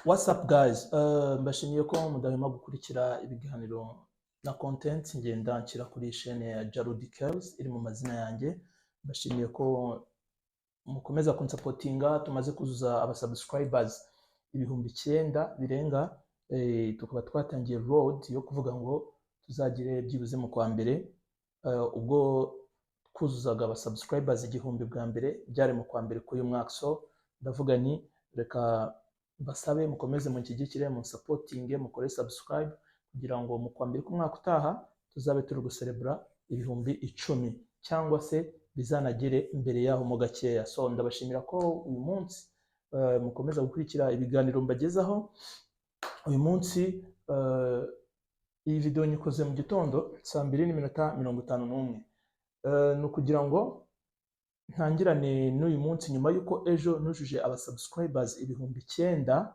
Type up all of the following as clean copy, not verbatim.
What's up guys? Mbashimiye ko mudahwema gukurikira ibiganiro na content ngenda nshyira kuri chaîne ya Jarudi Kells iri mu mazina yanjye. Mbashimiye ko mukomeza kunsupportinga. Tumaze kuzuza aba subscribers 9000 birenga, tukaba twatangiye road yo kuvuga ngo tuzagire byibuze mu kwa mbere. Ubwo twuzuzaga aba subscribers 1000 bwa mbere, byari mu kwa mbere k'uyu mwaka. So ndavuga ni reka basabe mukomeze munshyigikire, munsupportinge, mukore subscribe kugira ngo mu kwa mbere k'umwaka utaha tuzabe turi guserebura 10,000 cyangwa se bizanagere imbere yaho mo gakeya. So ndabashimira ko uyu munsi mukomeza gukurikira ibiganiro mbagezaho. Uyu munsi iyi video nyikoze mu gitondo saa 2:51. Ni ukugira ngo ntangirane n'uyu munsi nyuma y'uko ejo nujuje aba subscribers 9000.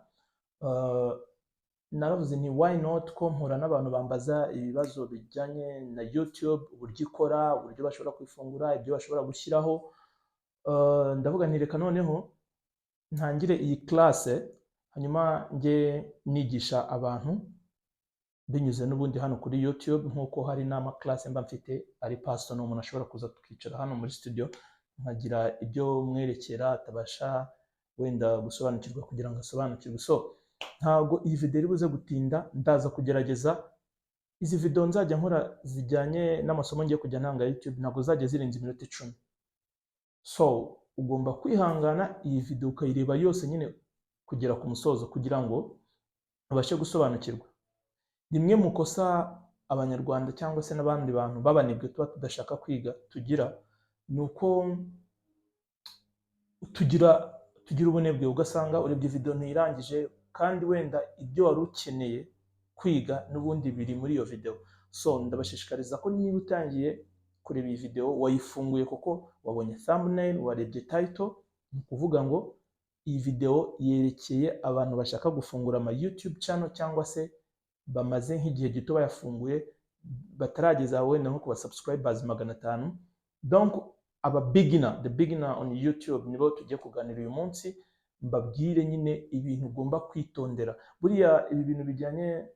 Naravuze nti why not, ko mpura n'abantu bambaza ibibazo bijyanye na YouTube, uburyo ikora, uburyo bashobora kwifungura, ibyo bashobora gushyiraho. Ndavuga nti reka noneho ntangire iyi classe, hanyuma njye nigisha abantu binyuze n'ubundi hano kuri YouTube, nk'uko hari n'ama classe mba mfite ari personal, umuntu ashobora kuza tukicara hano muri studio nkagira ibyo mwerekera atabasha wenda gusobanukirwa kugira ngo asobanukirwe. So ntabwo iyi video iri buze gutinda. Ndaza kugerageza izi video nzajya nkora zijyanye n'amasomo ngiye kujya ntanga YouTube ntabwo zajya zirenza iminota 10. So ugomba kwihangana iyi video ukayireba yose nyine kugera ku musozo kugira ngo ubashe gusobanukirwa. Rimwe mu kosa Abanyarwanda cyangwa se n'abandi bantu b'abanebwe tuba tudashaka kwiga tugira ni uko tugira ubunebwe, ugasanga urebye video ntiyirangije kandi wenda ibyo wari ukeneye kwiga n'ubundi biri muri iyo video. So ndabashishikariza ko niba utangiye kureba iyi video, wayifunguye kuko wabonye thumbnail, warebye title, ni ukuvuga ngo iyi video yerekeye abantu bashaka gufungura ama YouTube channel cyangwa se bamaze nk'igihe gito bayafunguye, batarageza wenda nko ku ba subscribers 500. Donc aba beginner, the beginner on YouTube, nibo tugiye kuganira uyu munsi. Mbabwire nyine ibintu ugomba kwitondera. Buriya ibi bintu bijyanye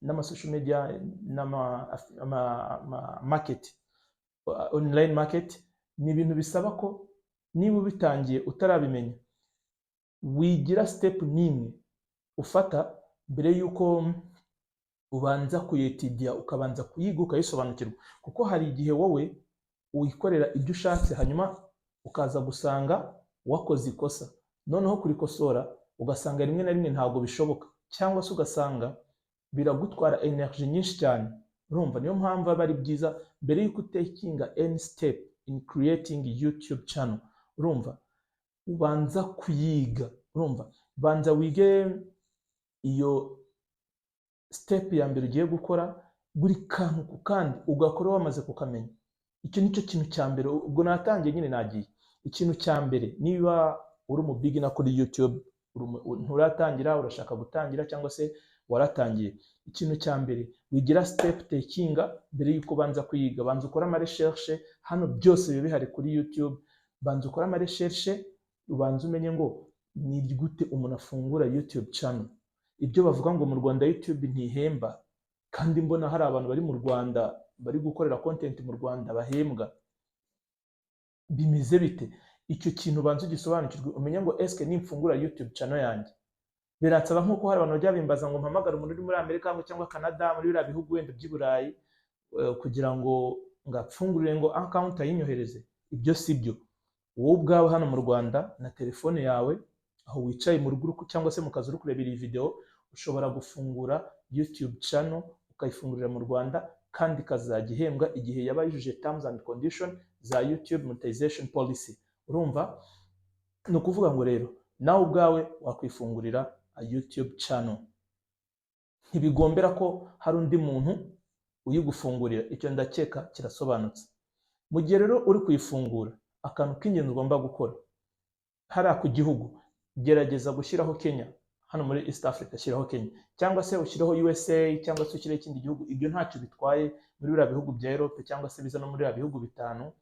n'ama social media n'ama ama market, online market, ni ibintu bisaba ko niba ubitangiye utarabimenya, wigira step n'imwe ufata mbere y'uko ubanza kuyétudia, ukabanza kuyiga, ukayisobanukirwa, kuko hari igihe wowe wikorera ibyo ushatse hanyuma ukaza gusanga wakoze ikosa, noneho kurikosora ugasanga rimwe na rimwe ntabwo bishoboka, cyangwa se ugasanga biragutwara energy nyinshi cyane. Urumva, niyo mpamvu aba ari byiza mbere y'uko utakinga any step in creating YouTube channel, urumva, ubanza kuyiga. Urumva, banza wige iyo step ya mbere ugiye gukora, buri kantu ku kandi ugakora wamaze kukamenya. Icyo nicyo kintu cya mbere. Ubwo natangiye nyine, nagiye. Ikintu cya mbere, niba uri umu beginner kuri YouTube, nturatangira, urashaka gutangira cyangwa se waratangiye, ikintu cya mbere, wigira step takinga mbere y'uko ubanza kuyiga. Banza ukore ama recherche. Hano byose biba bihari kuri YouTube. Banza ukore ama recherche, ubanza umenye ngo ni gute umuntu afungura YouTube channel. Ibyo bavuga ngo mu Rwanda YouTube ntihemba, kandi mbona hari abantu bari mu Rwanda bari gukorera content mu Rwanda bahembwa, bimeze bite? Icyo kintu ubanza ugisobanukirwe, umenye ngo eske nimfungura YouTube channel yanjye biransaba, nk'uko hari abantu bajya bimbaza ngo mpamagare umuntu uri muri Amerika cyangwa Canada, muri biriya bihugu wenda by'i Burayi, kugira ngo ngapfungurire ngo account ayinyohereze. Ibyo si byo. Wowe ubwawe hano mu Rwanda na telefone yawe, aho wicaye mu rugo cyangwa se mu kazi uri kurebera iyi video, ushobora gufungura YouTube channel, ukayifungurira mu Rwanda, kandi ikazajya ihembwa igihe yaba yujuje terms and condition za YouTube monetization policy. Urumva, ni ukuvuga ngo rero nawe ubwawe wakwifungurira a YouTube channel, ntibigombera ko hari undi muntu uyigufungurira. Icyo ndakeka kirasobanutse. Mu gihe rero uri kuyifungura, akantu k'ingenzi ugomba gukora, hariya ku gihugu gerageza gushyiraho Kenya. Hano muri East Africa shyiraho Kenya, cyangwa se ushyireho USA, cyangwa se ushyireho ikindi gihugu, ibyo ntacyo bitwaye muri biriya bihugu bya Europe, cyangwa se biza no muri biriya bihugu bitanu,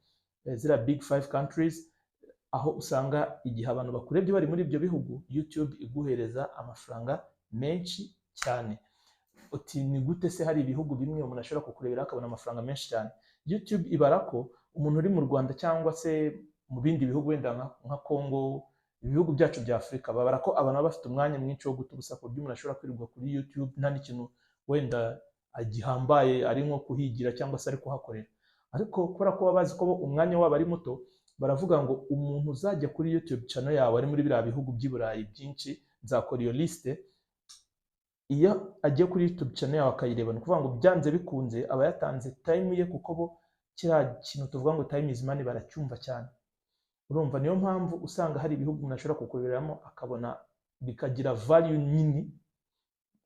ziriya big five countries. Aho usanga igihe abantu bakurebye bari muri ibyo bihugu, YouTube iguhereza amafaranga menshi cyane. Uti: "Ni gute se hari ibihugu bimwe umuntu ashobora kukurebera akabona amafaranga menshi cyane?" YouTube ibara ko umuntu uri mu Rwanda cyangwa se mu bindi bihugu, wenda nka Congo, ibihugu byacu bya Afurika, babara ko abantu baba bafite umwanya mwinshi wo guta ubusa, ku buryo umuntu ashobora kwirirwa kuri YouTube nta n'ikintu wenda gihambaye ari nko kuhigira cyangwa se ari kuhakorera. Ariko kubera ko baba bazi ko bo umwanya wabo ari muto, baravuga ngo umuntu uzajya kuri YouTube channel yawe ari muri biriya bihugu by'i Burayi byinshi, nzakora iyo liste, iyo agiye kuri YouTube channel yawe akayireba, ni ukuvuga ngo byanze bikunze aba yatanze time ye, kuko bo kiriya kintu tuvuga ngo "time is money" baracyumva cyane. Urumva, niyo mpamvu usanga hari ibihugu umuntu ashobora kukureberamo akabona bikagira value nini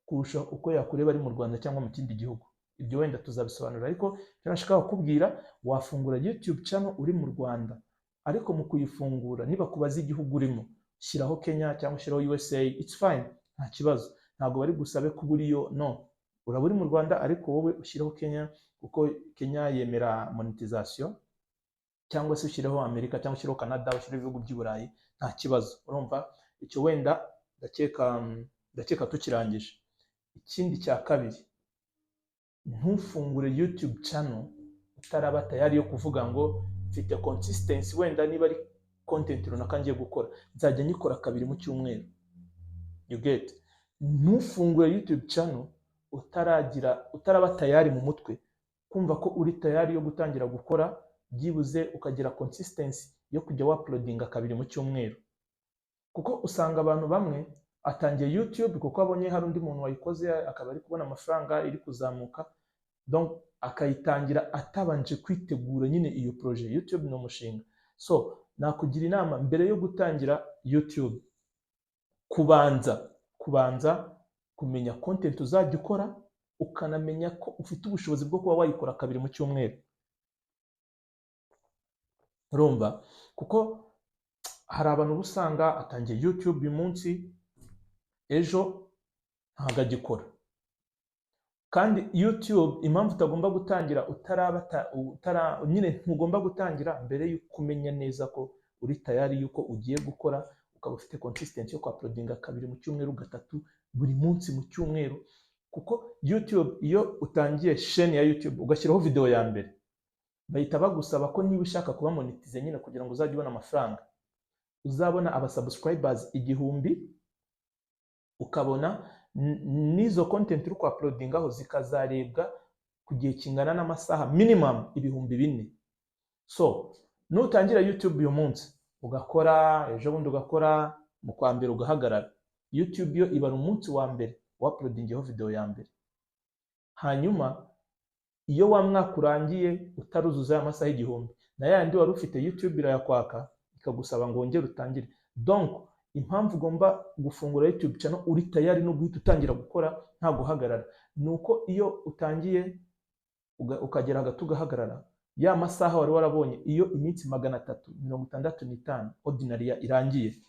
kurusha uko yakureba ari mu Rwanda cyangwa mu kindi gihugu. Ibyo wenda tuzabisobanura, ariko icyo nashaka kukubwira, wafungura YouTube channel uri mu Rwanda, ariko mu kuyifungura niba kubaza igihugu urimo, shyiraho Kenya cyangwa ushyiraho USA, it's fine, nta kibazo. Ntabwo bari gusabe kuba uriyo. No, uraba uri mu Rwanda, ariko wowe ushyiraho Kenya kuko Kenya yemera monetization, cyangwa se ushyireho Amerika cyangwa ushyireho Canada, ushyireho ibihugu by'i Burayi, nta kibazo. Urumva, icyo wenda ndakeka tukirangije. Ikindi cya kabiri, ntufungure YouTube channel utaraba tayari yo kuvuga ngo mfite consistency. Wenda niba ari content runaka ngiye gukora, nzajya nyikora kabiri mu cyumweru, you get? Ntufungure YouTube channel utaraba tayari mu mutwe, kumva ko uri tayari yo gutangira gukora, byibuze ukagira consistency yo kujya wauploadinga kabiri mu cyumweru. Kuko usanga abantu bamwe atangiye YouTube kuko abonye hari undi muntu wayikoze, akaba ari kubona amafaranga, iri kuzamuka, donc akayitangira atabanje kwitegura nyine iyo projet. YouTube ni umushinga. So nakugira inama, mbere yo gutangira YouTube, kubanza kumenya content uzajya ukora, ukanamenya ko ufite ubushobozi bwo kuba wayikora kabiri mu cyumweru. Urumva, kuko hari abantu uba usanga atangiye YouTube uyu munsi, ejo ntabwo agikora. Kandi YouTube, impamvu utagomba gutangira utaraba utara nyine, ntugomba gutangira mbere y'uko umenya neza ko uri tayari yuko ugiye gukora, ukaba ufite consistency yo kuuploadinga kabiri mu cyumweru, gatatu, buri munsi mu cyumweru. Kuko YouTube, iyo utangiye chaîne ya YouTube ugashyiraho video ya mbere, bahita bagusaba ko niba ushaka kuba monetize nyine, kugira ngo uzajye ubona amafaranga, uzabona aba subscribers 1000, ukabona n'izo content uri kuuploadingaho zikazarebwa ku gihe kingana n'amasaha minimum 4000. So nutangira YouTube uyu munsi ugakora, ejo bundi ugakora, mu kwa mbere ugahagarara, YouTube yo ibara umunsi wa mbere wauploadingiyeho video ya mbere. Hanyuma iyo wa mwaka urangiye utaruzuza ya masaha 1000 na yandi wari ufite, YouTube irayakwaka, ikagusaba ngo wongere utangire. Donc impamvu ugomba gufungura YouTube channel uri tayari no guhita utangira gukora nta guhagarara, ni uko iyo utangiye ukagera hagati ugahagarara, ya masaha wari warabonye, iyo iminsi 365 ordinary irangiye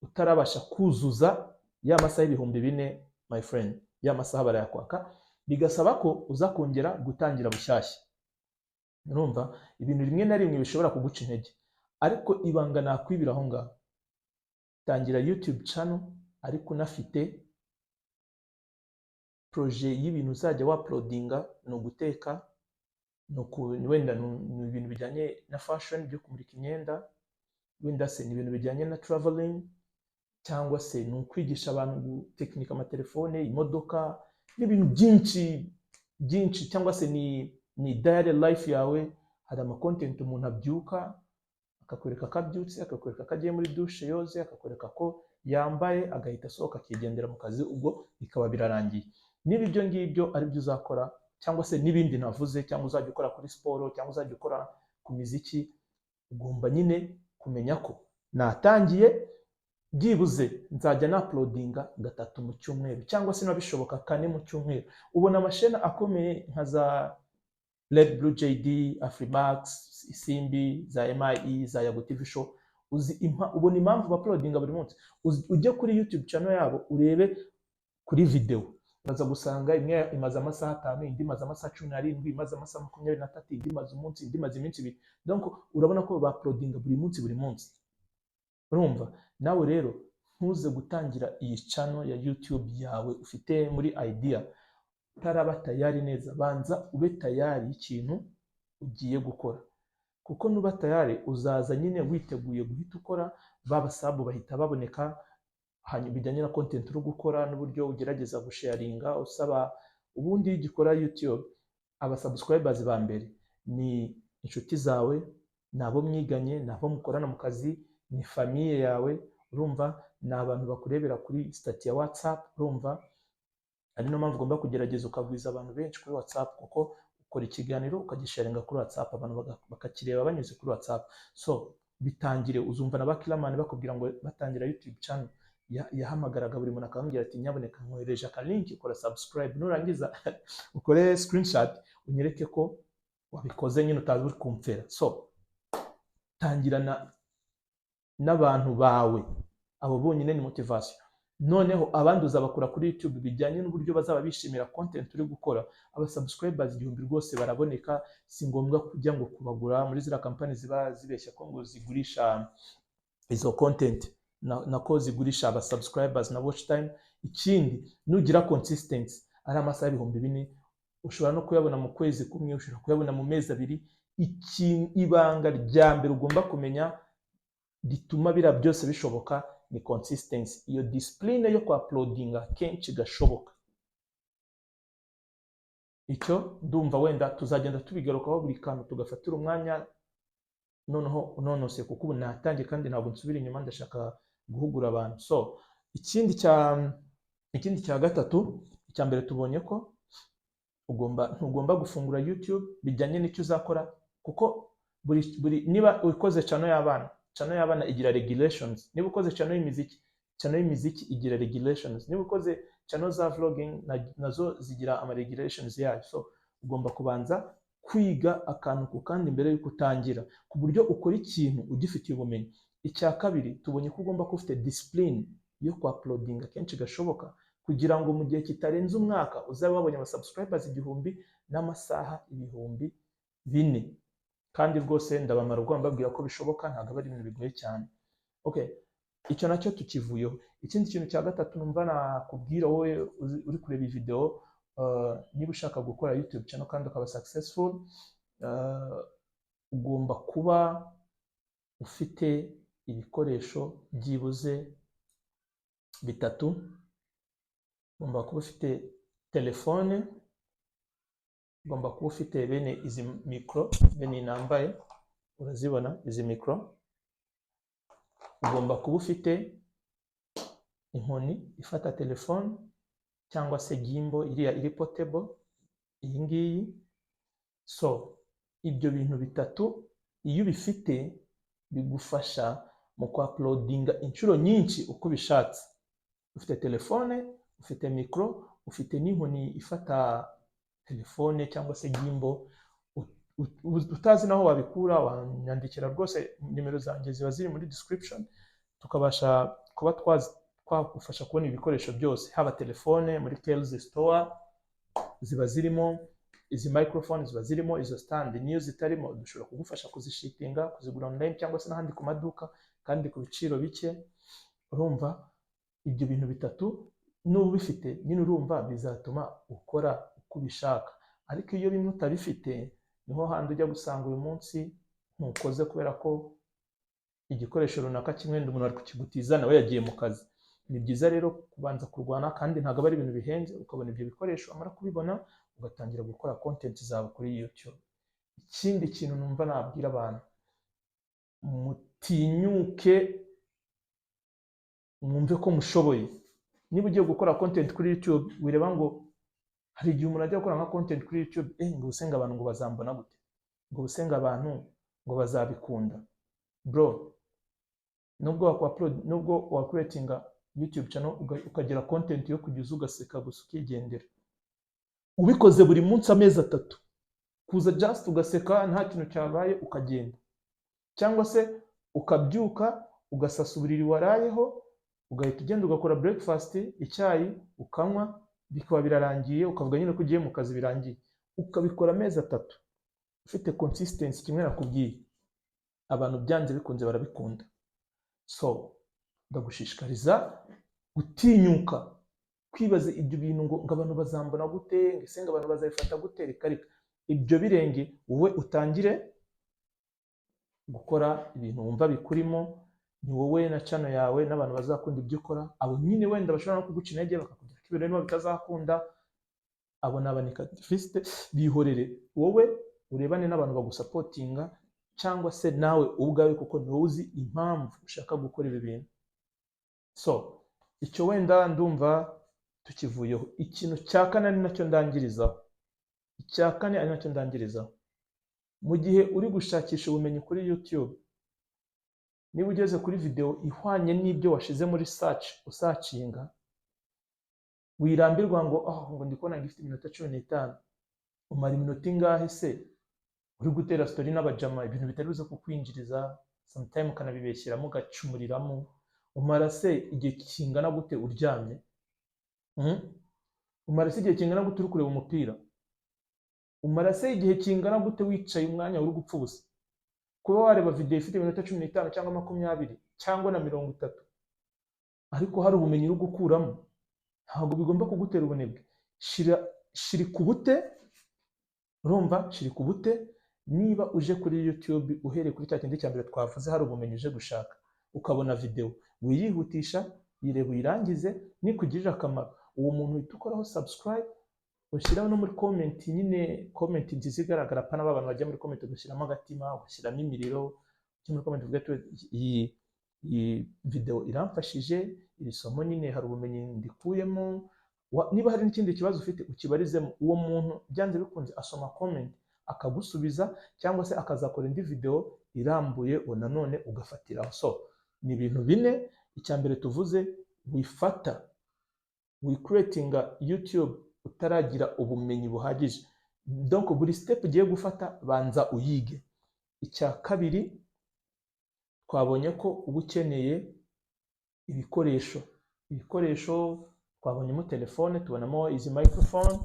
utarabasha kuzuza ya masaha 4000, my friend, ya masaha barayakwaka, bigasaba ko uza kongera gutangira bushyashya. Urumva, ibintu rimwe na rimwe bishobora kuguca intege, ariko ibanga nakwibira aho ngaho, tangira YouTube channel ariko unafite projet y'ibintu uzajya wauploadinga. Ni uguteka, wenda ni ibintu bijyanye na fashion, byo kumurika imyenda, wenda se ni ibintu bijyanye na traveling, cyangwa se ni ukwigisha abantu gutekinika amatelefone, imodoka, n'ibintu byinshi byinshi, cyangwa se ni daily life yawe. Hari ama content umuntu abyuka akakwereka ko abyutse, akakwereka ko agiye muri douche yoze, akakwereka ko yambaye, agahita asohoka akigendera mu kazi, ubwo bikaba birarangiye. Niba ibyo ngibyo ari byo uzakora, cyangwa se n'ibindi navuze, cyangwa uzajya ukora kuri siporo, cyangwa uzajya ukora ku miziki, ugomba nyine kumenya ko natangiye, byibuze nzajya nauploadinga gatatu mu cyumweru, cyangwa se bishoboka kane mu cyumweru. Ubona ama chaîne akomeye nka za Red Blue JD, Afrimax, Isimbi, za MIE, za Yago TV Show, uzi ubona impamvu bauploadinga buri munsi? Ujye kuri YouTube channel yabo urebe kuri video, uraza gusanga imwe imaze amasaha 5, indi imaze amasaha 17, imaze amasaha 23, indi imaze umunsi, indi imaze iminsi 2. Donc urabona ko bauploadinga buri munsi, buri munsi. Urumva nawe rero, ntuze gutangira iyi channel ya YouTube yawe ufite muri idea utaraba tayari neza. Banza ube tayari y'ikintu ugiye gukora, kuko nuba tayari uzaza nyine witeguye guhita ukora, ba basub bahita baboneka. Hanyuma bijyanye na content uri gukora n'uburyo ugerageza gusharinga usaba. Ubundi iyo ugikora YouTube, aba subscribers ba mbere ni inshuti zawe, ni abo mwiganye, ni abo mukorana mu kazi, ni famille yawe. Urumva, ni abantu bakurebera kuri status ya WhatsApp. Urumva, ari niyo mpamvu ugomba kugerageza ukagwiza abantu benshi kuri WhatsApp, kuko ukora ikiganiro ukagisharinga kuri WhatsApp, abantu bakakireba banyuze kuri WhatsApp. So bitangire. Uzumva na ba Killaman bakubwira ngo batangira YouTube channel, yahamagaraga buri muntu akamubwira ati: "Nyaboneka, nkohereje akalink, kora subscribe, nurangiza ukore screenshot unyereke ko wabikoze nyine, utazi uri kumfera." So tangirana n'abantu bawe, abo bonyine ni motivation. Noneho abandi uzabakura kuri YouTube bijyanye n'uburyo bazaba bishimira content uri gukora. Aba subscribers 1000 rwose baraboneka, si ngombwa kujya ngo kubagura muri ziriya kampani ziba zibeshya ko ngo zigurisha izo content, nako zigurisha aba subscribers na watch time. Ikindi, nugira consistency, ari amasaha 4000 ushobora no kuyabona mu kwezi kumwe, ushobora kuyabona mu mezi 2. Ibanga rya mbere ugomba kumenya rituma biriya byose bishoboka ni consistency, iyo discipline yo kwa-uploadinga kenshi gashoboka. Icyo ndumva wenda tuzagenda tubigarukaho, buri kantu tugafatira umwanya noneho unonose, kuko ubu natangiye kandi ntabwo nsubira inyuma, ndashaka guhugura abantu. So ikindi cya gatatu, icya mbere tubonye ko ugomba, ntugomba gufungura YouTube bijyanye n'icyo uzakora, kuko buri niba ukoze channel y'abana, channel y'abana igira regulations. Niba ukoze channel y'imiziki, channel y'imiziki igira regulations. Niba ukoze channel za vlogging, nazo zigira ama regulations yayo. So ugomba kubanza kwiga akantu ku kandi mbere y'uko utangira, ku buryo ukora ikintu ugifitiye ubumenyi. Icya kabiri, tubonye ko ugomba kuba ufite discipline yo kwa-uploadinga kenshi gashoboka, kugira ngo mu gihe kitarenze umwaka uzabe wabonye aba subscribers 1000 n'amasaha 4000. Kandi rwose ndabamara ubwoba mbabwira ko bishoboka, ntabwo aba ari ibintu bigoye cyane. Okay, icyo nacyo tukivuyeho. Ikindi kintu cya gatatu numva nakubwira wowe uri kureba iyi video, niba ushaka gukora YouTube channel kandi ukaba successful, ugomba kuba ufite ibikoresho byibuze bitatu. Ugomba kuba ufite telefone, ugomba kuba ufite bene izi mikoro, bene iyi nambaye, urazibona izi mikoro. Ugomba kuba ufite inkoni ifata telefone cyangwa se gimbal iriya iri portable, iyi ngiyi. So ibyo bintu bitatu iyo ubifite bigufasha mu kwa-uploadinga inshuro nyinshi uko ubishatse. Ufite telefone, ufite mikoro, ufite n'inkoni ifata telefone cyangwa se gimbal. Utazi naho wabikura, wanyandikira rwose, nimero zanjye ziba ziri muri description, tukabasha kuba twagufasha kubona ibikoresho byose, haba telefone muri Kells Store ziba zirimo, izi microphone ziba zirimo, izo stand niyo zitarimo dushobora kugufasha kuzishipinga, kuzigura online cyangwa se n'ahandi ku maduka, kandi ku biciro bike. Urumva, ibyo bintu bitatu nuba ubifite nyine, urumva bizatuma ukora uko ubishaka. Ariko iyo bimwe utabifite, niho handi ujya gusanga uyu munsi ntukoze kubera ko igikoresho runaka kimwe umuntu ari kukigutiza nawe yagiye mu kazi. Ni byiza rero kubanza kurwana, kandi ntabwo aba ari ibintu bihenze, ukabona ibyo bikoresho, wamara kubibona ugatangira gukora content zawe kuri YouTube. Ikindi kintu numva nabwira abantu, mutinyuke, mwumve ko mushoboye. Niba ugiye gukora content kuri YouTube, wireba ngo hari igihe umuntu ajya gukora nka content kuri YouTube, ngo usenga abantu ngo bazambona gute, ngo usenga abantu ngo bazabikunda. Bro, nubwo wakwa nubwo wacreatinga YouTube channel ukagira content yo kugeza ugaseka gusa ukigendera, ubikoze buri munsi amezi 3, kuza just ugaseka nta kintu cyabaye ukagenda, cyangwa se ukabyuka ugasasa uburiri warayeho, ugahita ugenda ugakora breakfast, icyayi ukanywa, bikaba birarangiye, ukavuga nyine ko ugiye mu kazi birangiye, ukabikora amezi 3 ufite consistency kimwe nakubwiye, abantu byanze bikunze barabikunda. So ndagushishikariza gutinyuka kwibaza ibyo bintu ngo abantu bazambona gute, ngo ese ngo abantu bazabifata gute. Reka reka, ibyo birenge. Wowe utangire gukora ibintu wumva bikurimo. Ni wowe na channel yawe n'abantu bazakunda ibyo ukora. Abo nyine wenda bashobora no kuguca intege, bakakubwira ko ibintu birimo bitazakunda, abo ni aba négativiste, bihorere. Wowe urebane n'abantu bagusupportinga cyangwa se nawe ubwawe, kuko ni wowe uzi impamvu ushaka gukora ibi bintu. So icyo wenda ndumva tukivuyeho. Ikintu cya kane ari nacyo ndangirizaho, icya kane ari nacyo ndangirizaho: mu gihe uri gushakisha ubumenyi kuri YouTube, niba ugeze kuri video ihwanye n'ibyo washize muri search usearchinga, wirambirwa ngo "Oh," ngo ndi kubona ngo ifite iminota 15. Umara iminota ingahe se uri gutera story n'abajama, ibintu bitari buze kukwinjiriza, sometime ukanabibeshyeramo, ugacumuriramo? Umara se igihe kingana gute uryamye? Umara se igihe kingana gute uri kureba umupira? Umara se igihe kingana gute wicaye, umwanya uri gupfa ubusa? Kuba wareba video ifite iminota 15 cyangwa 20 cyangwa na 30, ariko hari ubumenyi uri gukuramo, ntabwo bigomba kugutera ubunebwe. Shira shirika ubute, urumva? Shirika ubute. Niba uje kuri YouTube, uhereye kuri cya kindi cya mbere twavuze, hari ubumenyi uje gushaka, ukabona video, wiyihutisha, yirebe uyirangize. Nikugirira akamaro, uwo muntu uhita ukoraho subscribe, ushyiraho no muri comment nyine, comment nziza igaragara, pana ba bantu bajya muri comment ugashyiramo agatima, ugashyiramo imiriro. Ujya muri comment uvuga ati "Iyi video iramfashije, iri somo nyine hari ubumenyi ndikuyemo." Niba hari n'ikindi kibazo ufite, ukibarizemo. Uwo muntu byanze bikunze asoma comment akagusubiza, cyangwa se akazakora indi video irambuye, uwo nanone ugafatiraho. So ni ibintu bine. Icya mbere tuvuze, wifata wicreatinga YouTube utaragira ubumenyi buhagije. Donc buri step ugiye gufata, banza uyige. Icya kabiri, twabonye ko uba ukeneye ibikoresho. Ibikoresho twabonyemo telefone, tubonamo izi microphone,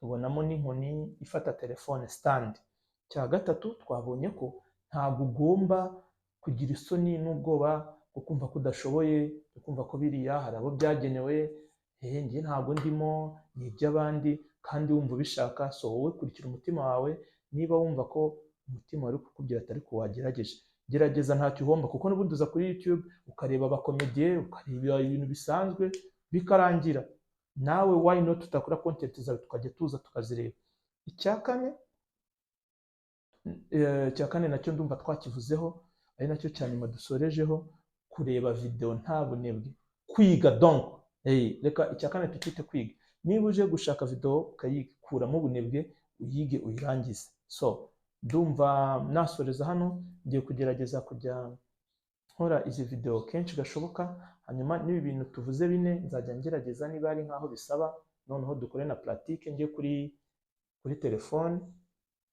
tubonamo n'inkoni ifata telefone, stand. Icya gatatu, twabonye ko ntabwo ugomba kugira isoni n'ubwoba bwo kumva ko udashoboye, bwo kumva ko biriya hari abo byagenewe, njye ntabwo ndimo, ni iby'abandi, kandi wumva ubishaka. So wowe kurikira umutima wawe. Niba wumva ko umutima wari kukubwira ati ariko wagerageje, gerageza, ntacyo uhomba, kuko n'ubundi uza kuri YouTube ukareba abakomediye, ukareba ibintu bisanzwe bikarangira. Nawe why not tutakora content zawe, tukajya tuza tukazireba? Icya kane, icya kane nacyo ndumva twakivuzeho, ari nacyo cya nyuma dusorejeho: kureba video nta bunebwe, kwiga. Donc reka icya kane tukite kwiga. Niba uje gushaka video, ukayikuramo ubunebwe, uyige uyirangize. So ndumva nasoreza hano. Ngiye kugerageza kujya nkora izi video kenshi gashoboka. Hanyuma n'ibi bintu tuvuze bine, nzajya ngerageza, niba ari nkaho bisaba, noneho dukore na pratique, njye kuri telefone,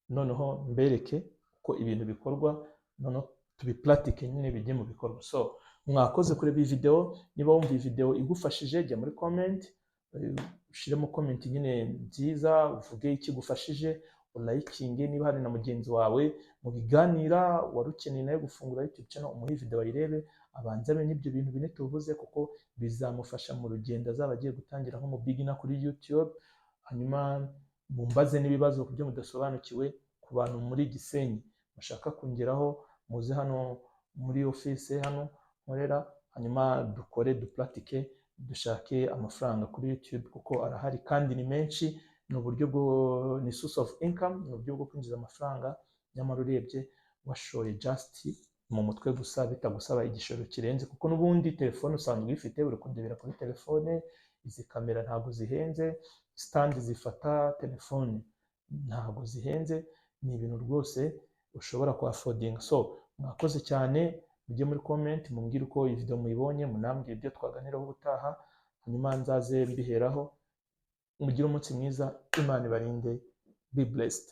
noneho mbereke uko ibintu bikorwa, noneho tubipratique nyine, bijye mu bikorwa. So mwakoze kureba iyi video. Niba wumva iyi video igufashije, jya muri comment, ushyiremo comment nyine nziza, uvuge ikigufashije, ulikinge. Niba hari na mugenzi wawe mubiganira wari ukeneye nawe gufungura YouTube channel, umuhe video ayirebe, abanze amenye ibyo bintu bine tuvuze, kuko bizamufasha mu rugendo azaba agiye gutangira nk'umu beginner kuri YouTube. Hanyuma mumbaze n'ibibazo ku byo mudasobanukiwe. Ku bantu muri Gisenyi bashaka kongeraho, muze hano muri office hano nkorera, hanyuma dukore, dupratique, dushake amafaranga kuri YouTube, kuko arahari kandi ni menshi. Ni uburyo bwo, ni source of income, ni uburyo bwo kwinjiza amafaranga, nyamara urebye washoye just mu mutwe gusa, bitagusaba igishoro kirenze, kuko n'ubundi telefone usanzwe uyifite, uri kundebera kuri telefone. Izi kamera ntabwo zihenze, stand zifata telefone ntabwo zihenze, ni ibintu rwose ushobora kuaffordinga. So mwakoze cyane. Mujye muri comment mumbwire uko iyi video muyibonye, munambwire ibyo twaganiraho ubutaha, hanyuma nzaze mbiheraho. Mugire umunsi mwiza, Imana ibarinde, be blessed.